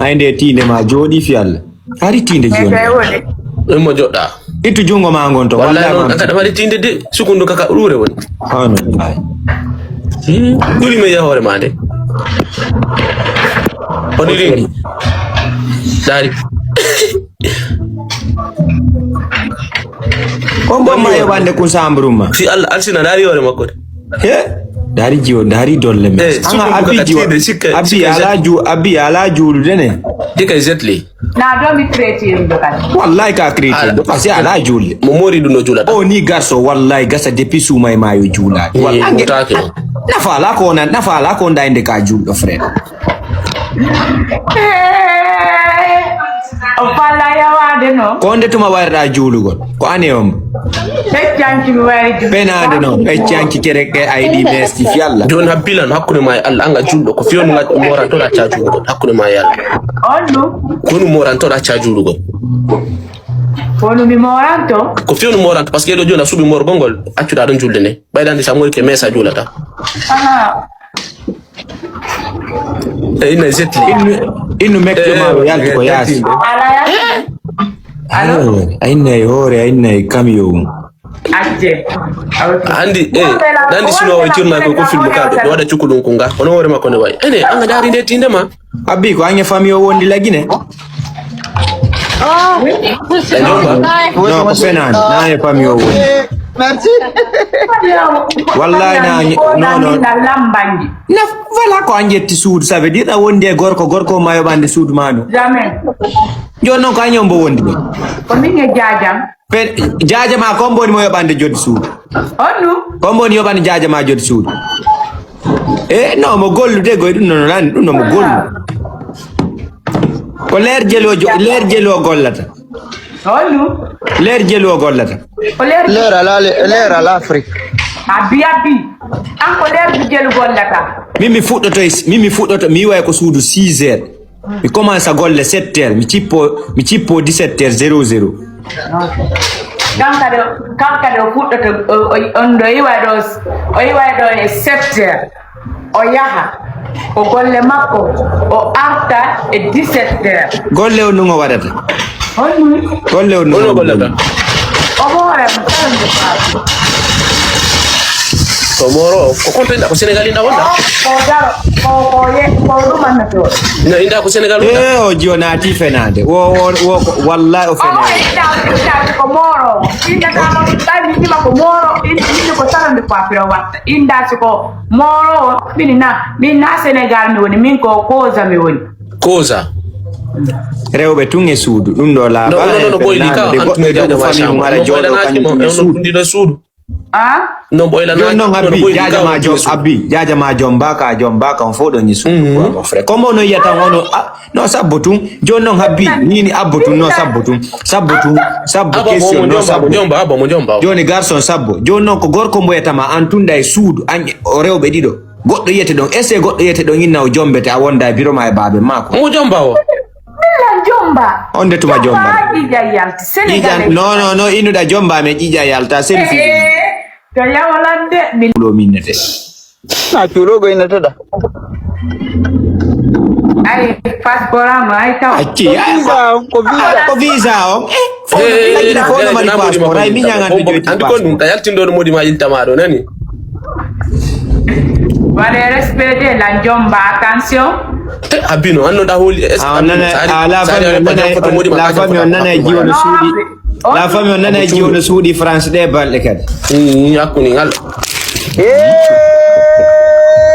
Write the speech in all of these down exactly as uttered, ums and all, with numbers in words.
Ay nde tiinde ma jooɗi fi Allah. Hari tiinde jooni. Ɗum mo joɗɗa. Ittu junngo ma ngon to. Wallahi wallahi noon, ma. Kaka ɗum hari tiinde de, sukundu kaka ɗuure woni. Hano. Ay. Hmm, ɗuri me yahoore ma de. Hono rini. Dari. Kon bon ma yoɓande kun samburu ma. Si Allah alsina dari hoore makko de. He? Dari jiwo, dari dolle me. Eh, anga sukundu abi kaka jiwo. Tiinde, sikke, abi sikke ala ju, abi ala juulude ne. Dika zetli. Na do mi chrétien do kan. Wallahi ka chrétien do. Parce que ala juulde. Mo mori ɗum no juulata. O ni garso wallahi gasa depuis sumay mayo juula. Eh, wallahi. Mutaake o. Nafa ala ko na, nafa ala ko nda inde ka juulɗo frère. Eh, o falla yawade no. Ko nde tuma warɗa juulugol. Ko ane on. Peccanki mi wari juulde. Penade no, peccanki kere ke ayɗi mesti fi Allah. Joni habbilan hakkunde ma e Allah, anga juulɗo. Ko fewnu ngati morantoɗa ca juulugol hakkunde ma e Allah. On ɗum. Konu morantoɗa ca juulugol. Konu mi moranto. Ko fewnu moranto, parce que ɗo joni a suɓi morgol ngol, accuɗa ɗon julde nde. Ɓayɗande sa mori ke mesa juulata. Ala. E inna jetti. Innu, innu mekko ma o yalti ko yaasi. Ala yalti. Ayo, a inna e hoore, a inna e camion. Acce. Andi, eh, nandi sino o tirna ko ko film ka ɗo waɗa cuku ɗum ko nga. Hono hoore makko ne wayi. Ene, anga dari nde tinde ma. Abbi ko anya famille o wondi la Guinée. E jomba. No, ko fenan, na e famille o wondi. Merci. Wallahi na, no, no. Na voilà ko an ƴetti suudu, ça veut dire a wondi e gorko, gorko ma yoɓande suudu ma no. Jamais. Joni noon ko an yombo wondi ɗo. Ko min e jaajam. Pe-, jaaja ma kon mboni mo yoɓande joddi suudu. On ɗum? Kon mboni yoɓande jaaja ma joddi suudu. E no mo gollude goy ɗum noon lan ɗum no mo gollu. Ko leer jelo jo-, leer jelo gollata. On ɗum? Leer jelo gollata. Ko leer Leer à la, leer à l'Afrique. Abbi abbi. An ko leer jelu gollata. Min mi fuɗɗoto e, min mi fuɗɗoto mi iwa ko suudu six heures. Mi commence golle sept heures, mi cippo, mi cippo dix-sept heures zéro zéro. Kanka ɗo, kanka ɗo fuɗɗoto, o, o, on ɗo iwa ɗo, o iwa ɗo e sept heures. O yaha, o golle makko, o arta e dix-sept heures. Golle o nungo waɗata. Honɗum? Golle o Ono nungo gollata. O hoore am, kala nde faati. Ko Moro, ko konto inda ko Senegal inda wonda. Ko, ko daro, ko, ko ye, ko ɗum annata o. No inda ko Senegal wonda. E, o ji o naati fenaade. Wo, wo, wo, ko, wallahi o O fenaade. Inda, inda ko Moro. Inda ka mo, ɓay mi jima ko Moro, inda, inda ko sarande ko afira watta. Inda si ko Moro, min na, min na Senegal mi woni, min ko Koza mi woni. Koza. Rewɓe tun e suudu, ɗum ɗo laaɓa. No, no, no, no, ɓoyli ka, de goɗɗo e dow ko famille mum ara jooɗo kañum tun e suudu. Ɗiɗo suudu. Ah? No ɓoyla na. Joni noon abbi jaaja ma joom, abbi jaaja ma joom mbaka, joom mbaka on fof ɗon e suudu. Ko mon frère. Comme ono yiyata on, ono, ah, no sabbo tun. Joni noon abbi, nini abbo tun, no sabbo tun. Sabbo tun, sabbo question, no sabbo. Jomba, abbo mo jomba. Joni garçon sabbo. Joni noon ko gorko mboyata ma an tun ɗa e suudu, an o rewɓe ɗiɗo. Goɗɗo yiyete ɗon, essaye goɗɗo yiyete ɗon inna o jombete a wonda e biro ma e baabe maako. Mo jomba o. Milla jomba. On de tuma jomba. Jomba ƴiƴa yalta. Ƴiƴa, Senegalais. No, no, no, innuɗa jomba me ƴiƴa yalta. Seni fi. Eh, to yawlande, min. Ɗo minnete. Na cuuɗo go inneteɗa. Ay, passeport am, ay taw. Acci, ko visa on, ko visa. Ko visa on. Eh, fof no, eh, fof no mari passeport, ay mi ñaŋan to joyti andi kon ɗum, ka yaltindo no modi ma yiltama ɗo, nani? Waɗe respecté la jomba, attention. Eh, abino, anno da holi, est-ce que Ah, on nana, ah, la famille, on nana, la famille, on nana e jiwo no suuɗi. La famille, on nana e jiwo no suuɗi France ɗe balɗe kadi. Mm, hakkunde ngal.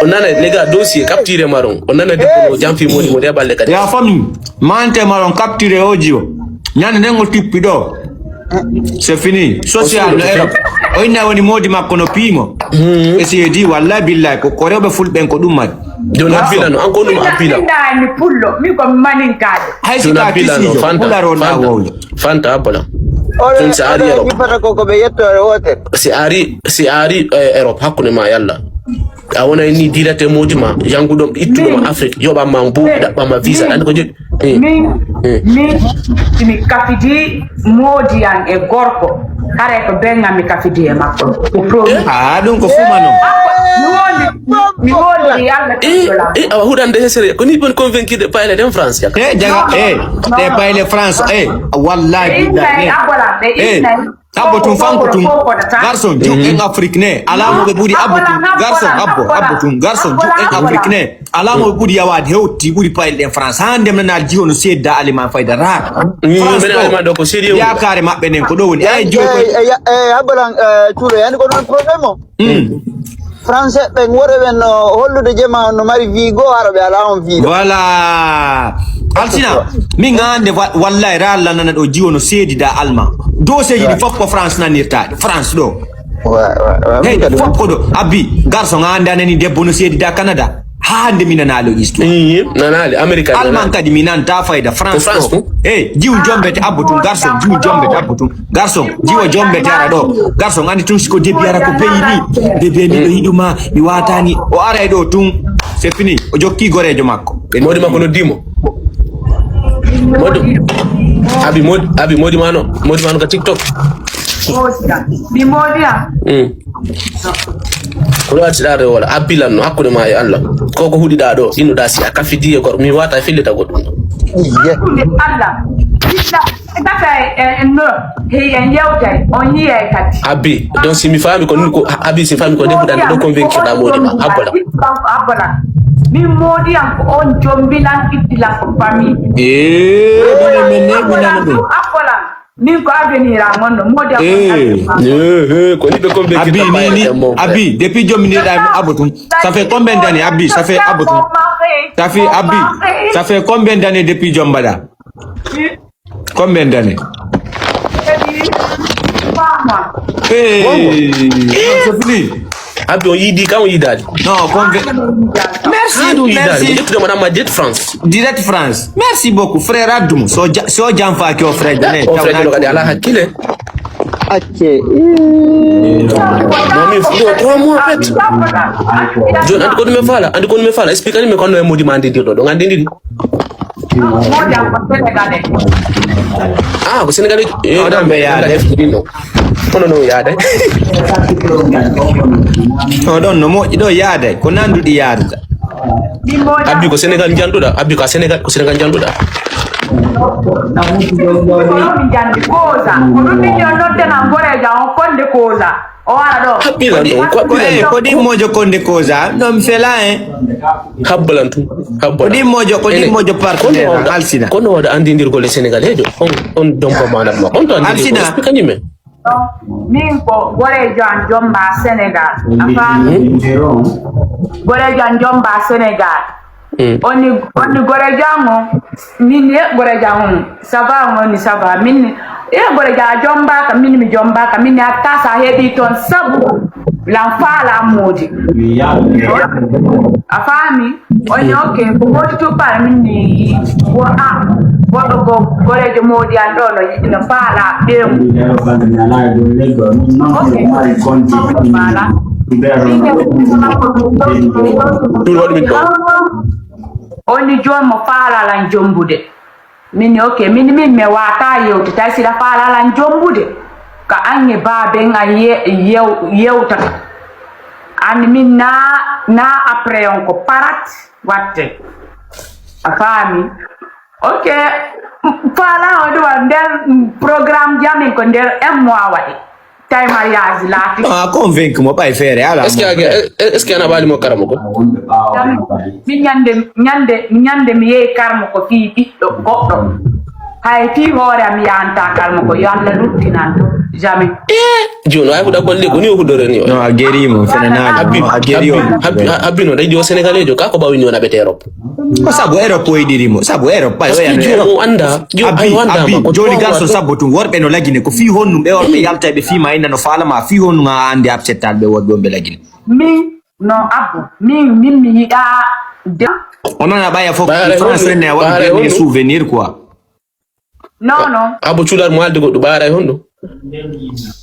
On nana, les gars, dossier, capturé maron. On nana debbo no jamfi modi mo ɗe balɗe kadi. La famille, mante maron capturé o jiwo. Ñande nden o tippi ɗo. C'est fini. Social no Europe. O inna woni modi makko no piimo. Mm. E si di wallahi billahi ko, ko rewɓe fulɓe en ko ɗum mari. Joni abbila no, an ko ɗum abbila. Inda ni pullo, mi ko maninkaajo. Hay si ka kisijo, pular on na wowlo. Fanta abbala. Ɗum si ari Europe. Fata ko ko ɓe yettoore wootere. Si ari, si ari, eh, Europe hakkunde ma e Allah. A wona ni dirate moji ma, yanguɗo ittuɗo ma Afrique, yoɓa ma mbuuɗi, ɗaɓɓa ma visa, ɗan ko jeɗi. Eh. Min, eh, min, simi kafidi moodi an e gorko. Haray ko ben ngam mi kafidi e makko. Ko promis. Ah, ɗum ko fumano. Mi wondi, mi wondi Allah. E, e, awa huɗande hesere. Ko ni ɓen convaincre de payle ɗen France, yaka. E, jaga, e, ɗe payle France, e, wallahi, billahi, e. Abbo tum fanko tum. Garçon, jum en Afrique ne. Alamo ɓe ɓuri abbo tum. Garçon, abbo, abbo tum. Garçon, jum en Afrique ne. Alaa mo ɓuri yawaade hewti ɓuri payɗe ɗen France. Haa ndem nana jiwo no seedda aliment fayda raar. France ɗo, yakare maɓɓe nden ko ɗo woni. Eyi, jiwo ko e abbalan cuuɗo yani ko ɗon problème o. Français ɓen wore ɓen no hollude jema on no mari vigo hara ɓe alaa on vigo. Voilà. Altina, min hande wallahi raar lanana ɗo jiwo no seedida alma. Doseji ɗi fof ko France nanirtaɗe France ɗo. Hey, fof ko ɗo abbi. Garçon ande anani debbo no seedida Canada. Haa hande mi nanaali histoire. Nanaali America. Alman kadi mi nanta fayda France ɗo. Hey, jiwu jombete abbo tun garçon, jiwu jombete abbo tun. Garçon, jiwo jombete ara ɗo. Garçon andi tun siko debi ara ko beyi ni. Bebe mi ɗo yiɗuma, mi watani. O aray ɗo tun. C'est fini. O jokki gorejo makko. Modi makko no dimo. Modi. Abi modi, abi modi mano. Modi mano ka TikTok. Mi modi am. Ko ɗo artiɗa ɗo wala abbilan no hakkude ma e Allah. Ko ko huɗiɗa ɗo innuɗa si a kafidi e gorko mi wata fillita goɗɗum. Hakkunde Allah. Illa gasa e no heyen yewtay on yiyay kadi. Abbi donc si mi faami ko ko abbi si faami ko defuɗan ɗo convaincirɗa modi ma abbola. Abbola. Min modi am ko on jombilan ittilan ko famille. Eh, min men ne ɓinano ɗum. Abbola. Min ko avenir am wonno modi am. Eh, eh, ko ni ɓe kon ɓe abi ni ni abi depuis jommi ni da abo tun. Ça fait combien d'années abi? Ça fait abo tun. Ça fait abi. Ça fait combien d'années depuis jombaɗa? Combien d'années? Eh, c'est fini. Abi on yiɗi kam on yiɗaali. Non, combien? Merci. Merci. Ƴettude madame ma jet France. Direct France. Merci beaucoup, frère Adum. So ja, so jam fa ki o frère Dene. O frère Dene kadi ala hakkile. Acce. Non, mi fuɗo trois mois en fait. Joni andi ko ɗum e faala, andi ko ɗum e faala. Explique ni mi ko no e modi ma andi dirɗo ɗo andi ndiri. Ah, ko Sénégalais. Eh, oɗon ɓe yaade. Kono no yaade. Oɗon no moƴƴi ɗo yaade. Ko nanduɗi yaadata. Abbi ko Sénégal njanduɗa. Abbi ko Sénégal ko Sénégal njanduɗa. Ko ɗum min jandi kosa. Ko ɗum min yo nodde nan goreja on konde kosa. O wara ɗo. Habbilan ɗo ko habbilan ɗo. Ko ɗin mojo konde kosa. Ɗon fela en. Habbalan tun. Habbalan. Ko ɗin mojo ko ɗin mojo partenaire alsina. Kono wada andindirgol e Sénégalais jo. On on dombo manam ma. On to andindirgol. Alsina. Explique ni men. Min ko gorejo an jomba Sénégal. A faami? Gorejo an jomba Sénégal. Onni onni gorejo an o min e gorejo an o ça va on onni ça va min e gorejo a jombaka min mi jombaka min atta sa heɓi toon sabu lan faala moodi. A faami? Onni ok ko woni tuppaare min mi wo a goɗɗo ko gorejo moodi an ɗo no yiɗi no faala ɓeemu. Ok. Ɗum waɗi min ɗo. Onni jooni mo faalalan jombude. Min ok min min mi wata yewte tawi siɗa faalalan jombude. Ka ange baaben an yewtata. An min na na après on ko parat watte. A faami? Ok. Faala o ɗum nder programme jamin ko nder un mois waɗi. Tawi mariage laati. Ah, convaincu mo ɓay feere ala. Est-ce que est-ce que ana ɓaali mo karamo ko? Mi ñande ñande ñande mi yehi karmo ko fii ɓiɗɗo goɗɗo. Hay fii hoore am yanta karmo ko yo Allah luttinan to jamais. Joni ay huɗa golle ko ni o huɗore ni o. No a geri mo fenenaali. Abbi a geri o. Abbi no daydi o sénégalejo ka ko ɓawi ni o naɓete Europe. Ko sabu Europe o yiɗiri mo sabu Europe ɓay o yana Europe. Anda abi abi joni garso sabbo tun worɓe no lagine ko fii honnum ɓe worɓe yalta ɓe fii ma inna no faalama fii honnum a andi absettal ɓe worɓe on ɓe lagine. Min no abbo min min mi yiɗa de. O nana ɓaya fof France ne a waɗi dernier souvenir quoi. Non non. Abbo cuular mo haalde goɗɗo ɓaaray honɗo.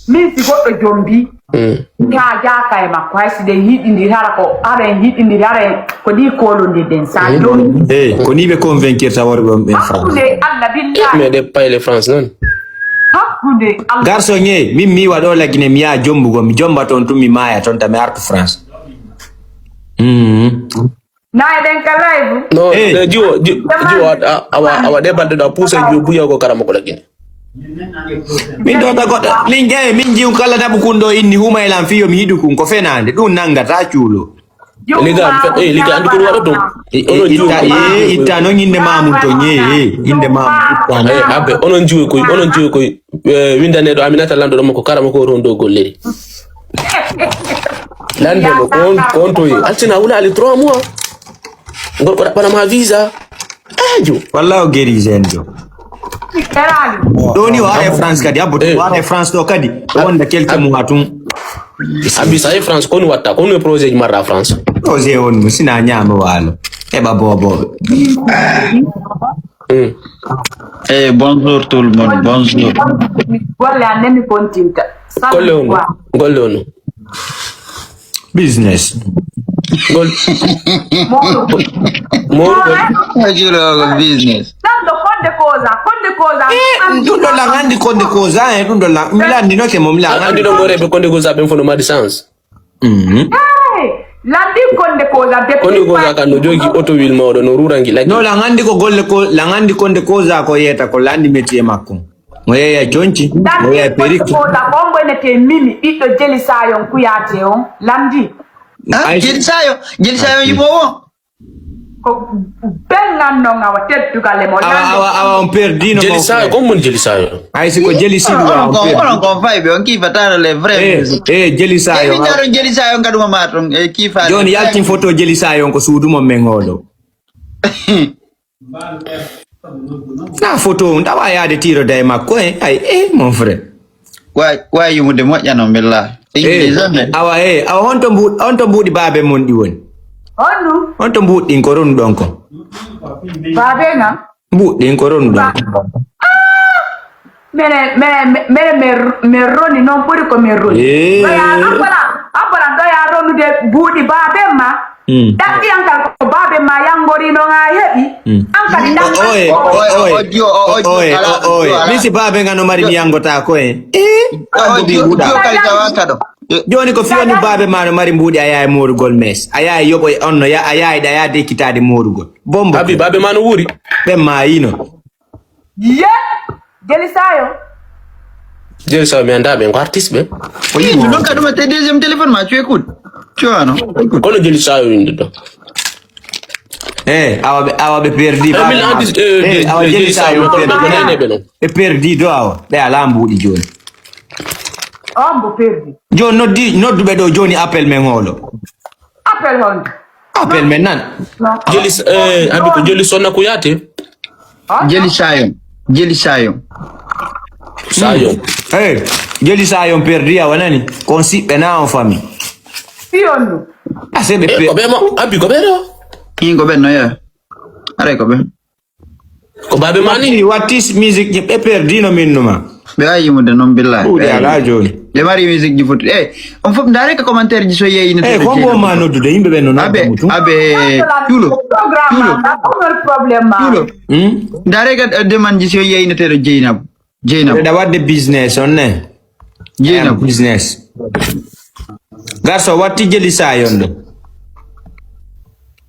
Min si goɗɗo jombi. Ka jaaka e makko hay si ɗen yiɗindiri hara ko hara en yiɗindiri hara en ko ɗi kolondirɗen sa jombi. Eyi ko ni ɓe convainquirta worɓe on ɓen France. Hakkunde Allah billahi. Mais ɗe payle France noon. Hakkunde Allah. Garçon, eh, min mi waɗo lagine mi yaha jombugo, mi jomba ton tun mi maaya ton ta mi artu France. Mm. Na eɗen ka live? No, eh, jiwo, ji-, jiwo, a, a, awa, awa ɗe balɗe ɗo, a pusa jiwo buya ko karama ko lagine. Min ɗo ta goɗɗo, min ƴeewe, min jiw kala naɓu kun ɗo inni huma e lan fiyo mi hiɗu kun, ko fenande, ɗum nangata cuulo. Liga, eh, liga, andi ko waɗa ɗum. E, e, onon itta, jiwo. E, itta noon innde ma mum to ñee, e, innde ma mum itta noon. Eh, abe, onon jiwo koy, onon jiwo koy. Eh, windane ɗo Aminata Lamɗo ɗo mo ko karama ko ɗon ɗo golleri. Lande mo, ko on, ko on toye. Altina wula ali trois mois. Ngol ko ɗaɓɓana ma visa. Eh, jo. Walla o guéri en jo. Ɗo ni o ara e France kadi, abbo to o ara e France ɗo kadi. O wonda quelques mois tun. Abi sa e France, ko ni watta, ko ni projet ji marra France. Projet on mo sina ñaama waalo. Heɓa boboɓe. Mm. Eh, bonjour tout le monde, bonjour. Golle an nemi bontinta. Golle on, golle on. Business. Gol. Mawɗo. Mawɗo. Juulo ko business. Ɗum ɗo konde koza, konde koza. Eh, ɗum ɗo lan andi konde koza, eh, ɗum ɗo lan. Mi lanndinoke mo, mi lan andi ɗo goreɓe konde koza ɓen fof no mari chance. Mhm. Hey, lanndi konde koza, depuis konde koza kan no jogi auto wheel mawɗo, no rurangi lagi. No, lan andi ko golle ko, lan andi konde koza ko yeta ko, lan andi métier makko. Mo yeeya conci, mo yeeya perikki. Ko mbo enete Mimi, ɓiɗɗo Jeli Sayon Kuyate on, lamdi. Ah, Jeli Sayon, Jeli Sayon yimo o? Ko ɓen nganno ngawa teddugal e mo. Awa, awa, awa, on perdino. Jeli Sayon, kon mon Jeli Sayon? Ay, si ko Jeli Sidu. Onon kon, onon kon fayɓe, on kiifa tano les vrais musique. Eh, Jeli Sayon. Emin jaron Jeli Sayon kaduma ma ton, e kiifa. Joni yaltin photo Jeli Sayon ko suudu mon men oɗo. Na photo, ndawa yaade tiiroda e makko, eh. Ay, eh, mon frère. Wa, wa yimude moƴƴa non, billah. English on de. Awa, eh, awa, honto mbu-, honto mbuuɗi baabe mon ɗi woni? Honno? Honto mbuuɗi ɗin ko ronu ɗon ko? Baabe nga? Mbuuɗi ɗin ko ronu ɗon ko? Mene, mene, mene, mene, men roni noon ɓuri ko men roni. Eh. Ɗo ya, abbola, abbola, ɗo ya ronude buuɗi baaben ma. Mm. Ɗaɓɓi an kal ko baaben ma yangori noon a heɓi. Mm. An kadi ɗaɓɓi. O, oye, o, oye, o, oye, o, oye, o, oye, o, oye. Min si baaben nga no mari mi yangota ko en. Eh, o, o, an ko mi jiyo, wuɗa. Jiyo kadi tawa kado. Jooni ko fiyanu baabe ma no mari mbuuɗi a yaay moorugol mes. A yaay yoɓo e on no ya, a yaay ɗa ya dekkitaade moorugol. Bombo. Abi baabe ma no wuuri. Ɓen maayino. Ye! Jeli Sayo. Jeli Sayo, mi anndaa ɓen, ko artiste ɓe. Ko yimɓe non ka ɗum e te deuxième téléphone ma, tu écoutes. Tu vois, non? Écoute. Kono Jeli Sayo windi ɗo. Eh, awa ɓe, awa ɓe perdi. Eh, ba min ɓe anndi, eh, eh, eh, awa eh, Jeli Jeli Sayo Sayo, perdi. Kono ɓe nene ɓe non. Ɓe perdi do awa. Ɓe alaa mbuuɗi jooni. On mbo perdi. Jooni noddi, nodduɓe ɗo jooni appel men holo. Appel honde? Appel men nan. Non. Jeli S-, eh, Abi ko Jeli Sonna Kuyate? Jeli Sayon. Jeli Sayon. Sayon. Hmm. Eh, Jeli Sayon perdi a wanani. Kon siɓɓe na on famille. Fi on ɗum. Ah, c'est des eh, per- ko ɓe mo, Abi ko ɓe ɗo? Kin ko ɓen no ya. Aray ko ɓen. Ko baabe ma ni? Watti, watti musique ji, ɓe perdino min numa. Ɓe wawi yimude noon, billahi. Ɓe wawi yimude. Ɓe mari musique ji fotu. Eh, on fof ndaare ko commentaire ji so yeeyino. Eh, ko mbo ma noddude, yimɓe ɓe no nodda mo tun. Abe, cuulo, cuulo. Cuulo. Hmm? Ndaare ka, eh, demande ji so yeeyino teɗo Jeynaba. Jeynaba. Ɓeɗa wadde business on ne. Jeynaba. Em, business. Garso watti Jeli Sayon ɗo.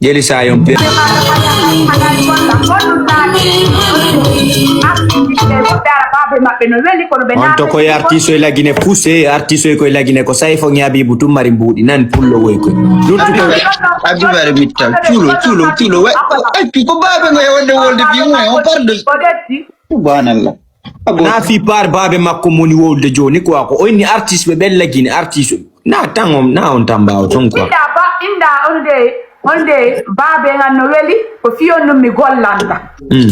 Jeli Sayon pe. On to koye artiste e lagine poussé, artiste e koye lagine ko Sayfo Habibu tum mari mbuuɗi nan pullo woy koy. Luttu ko. Abdou Bare Mitta, cuulo, cuulo, cuulo. Wa-, ay, ko baabe ngo e wonde wolde bi mo, on parle de. Subhanallah. Na fi par baabe makko moni wolde jooni quoi, ko o inni artiste ɓe ɓen lagine artiste. Na tan on, na on tan mbaawa ton quoi. Inda ba, inda on de, on de baabe ngan no weli, ko fiyon ɗum mi gollanta. Hmm.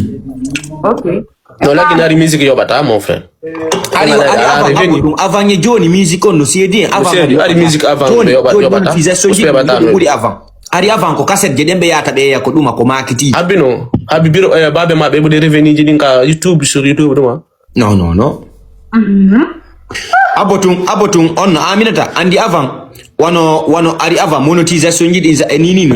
Ok. No lagine ari musique yoɓata, mon frère. Ari, ari, ari, avant, revenu. Avant ɗum, avant e jooni musique on no seedi en, avant. No seedi, ari musique avant, jooni, ɓe yoɓata, jooni yoɓata. Monétisation ji ɗum ɓuri avant. Ari avant ko cassette je ɗen ɓe yahata ɓe yeeya ko ɗuma ko makiti. Abino, Abi biro, eh, baabe ma ɓe ɓuri revenu ji ɗin ka YouTube, sur YouTube ɗuma. Non, non, non. Mhm. Abo tun, abo tun, on no Aminata, andi avant. Wano, wano ari avant, monétisation ji ɗin sa, e ni, ni no